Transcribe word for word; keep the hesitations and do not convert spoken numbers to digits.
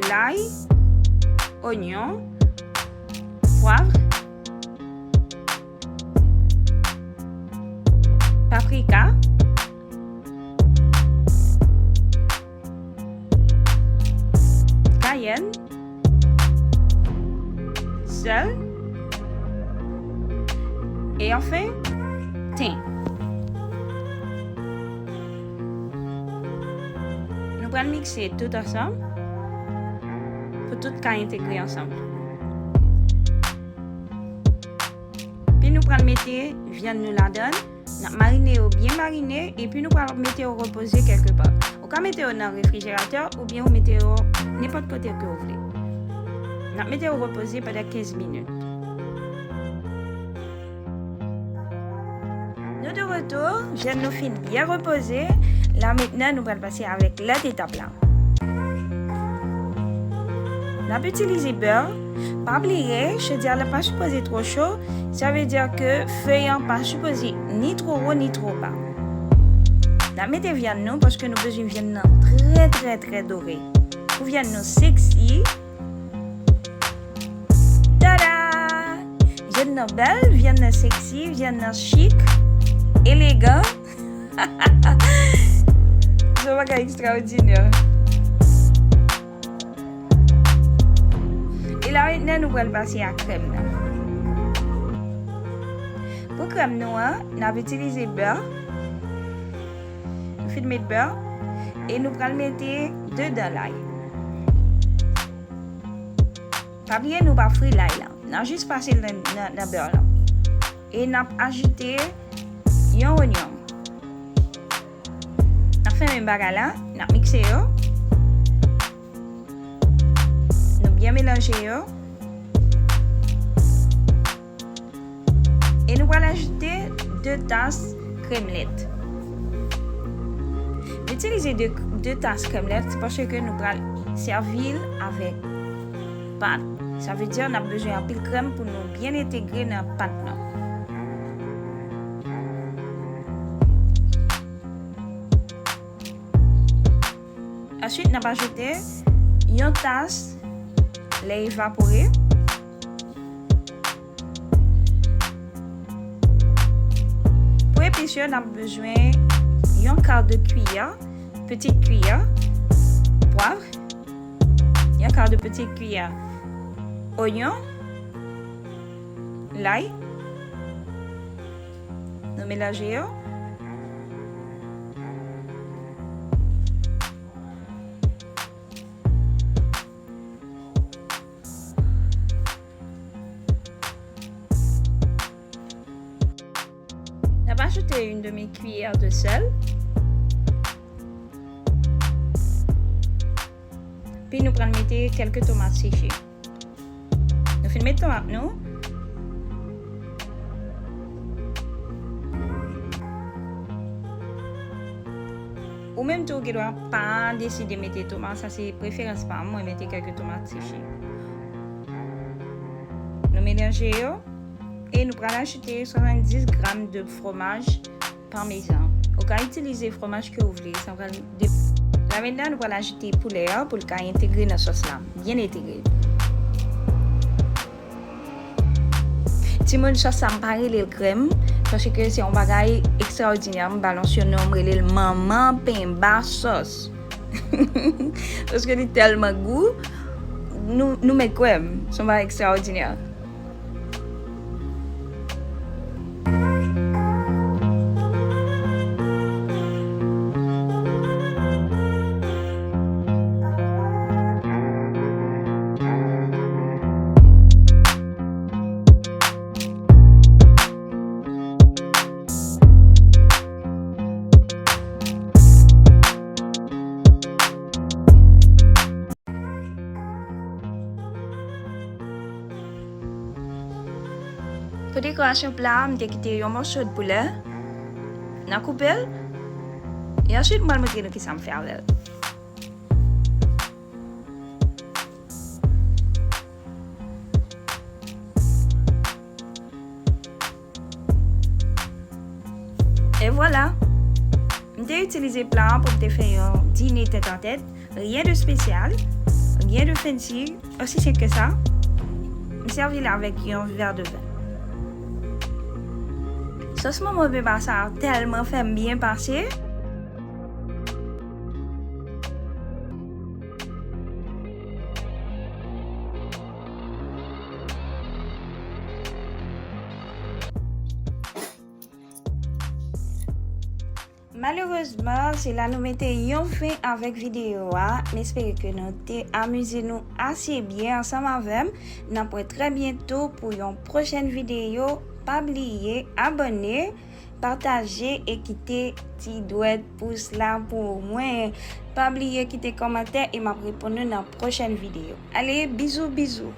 lay, onyon, pwav, paprika, kayèn, sèl, e anfen, ten. Nou pral mikse tout ansanm pou tout ka entegre ansanm. Pi nou pral mete vyann nou ladan l. N ap marine yo byen marine, epi nou pral mete yo repoze kèlke pa. Ou ka mete yo nan refrijeratè oubyen ou mete yo nenpòt kote ke w vle. N ap mete yo repoze pandan kenz minit. Nou de retou, vyann nou fin byen repoze. La mentnan, nou pral pase avèk lòt etap la. N ap itilize bè. Pa bliye, chodi a la pa sipoze twò cho, sa vle di ke fèy an pa sipoze ni twò wo ni twò ba. N ap mete vyann nou paske nou bezwen vyann nan trè, trè, trè dore. Pou vyann nou seksi. Tada! Vyann nan bèl, vyann nan seksi, vyann nan chik, elegan. Se yon bagay ekstraòdinè. E la mentnan, nou pral pase a krèm nan. Pou krèm nou an, n ap itilize bè. Nou fin met bè. E nou pral mete de dan lay. Pa bliye, nou pa fri lay lan. N a jis pase l nan, nan, nan bè lan. E n ap ajoute yon onyon. N ap fèmen bagay la, n ap mikse yo. Nou byen melanje yo. E nou pral ajoute de tas krèm lèt. M itilize de, de tas krèm lèt, se paske nou pral sèvi l avèk pat. Sa vle di n ap bezwen anpil krèm pou nou byen entegre nan pat lan. Answit, n ap ajoute yon tas lè evapore. Pou epis yo, n ap bezwen yon ka de kwiyè, pitit kwiyè, pwav, yon ka de pitit kwiyè, onyon, lay. Nou melanje yo. N ap ajoute yon demi kwiyè de sèl. Pi nou pral mete kèlke tomat seche. Nou fin met tomat nou. Ou menm tou, ou gen dwa pa deside mete tomat, sa se preferans pa m, mwen mete kèlke tomat seche. Nou melanje yo e nou pral ajoute swasanndis gram de fromaj Parmesan. Ou ka itilize fromaj ke ou vle. Sa pral de... La mentnan, nou pral ajoute poulè a pou l ka entegre nan sòs la. Byen entegre. Timoun, sòs sa, m pa rele l krèm, paske se yon bagay ekstraòdinè. M ba l yon sinon, m rele l manman penba sòs. Paske li tèlman gou, nou, nou mèt kwè m, se yon bagay ekstraòdinè. Pou dekorasyon pla a, m te kite yon mòso de poulè. N a koupe l. E answit, m pral montre nou kisa m fè avè l. E vwala! M te itilize pla an pou m te fè yon dine tèt an tèt, rien de spécial. M Rien de fancy, aussi simple que ça. M sèvi l avèk yon vè de ven. Sòs manman Beba sa a tèlman fè m byen pase. Malerezman, se la nou mete yon fen avèk videyo a. M espere ke nou te amize nou ase byen ansanm avè m. N ap wè trè byento pou yon pwochèn videyo. Pa bliye abòne, pataje e kite ti dwèt pous la pou mwen. Pa bliye kite kòmantè e m ap reponn nou nan pwochèn videyo. Ale, bizou, bizou!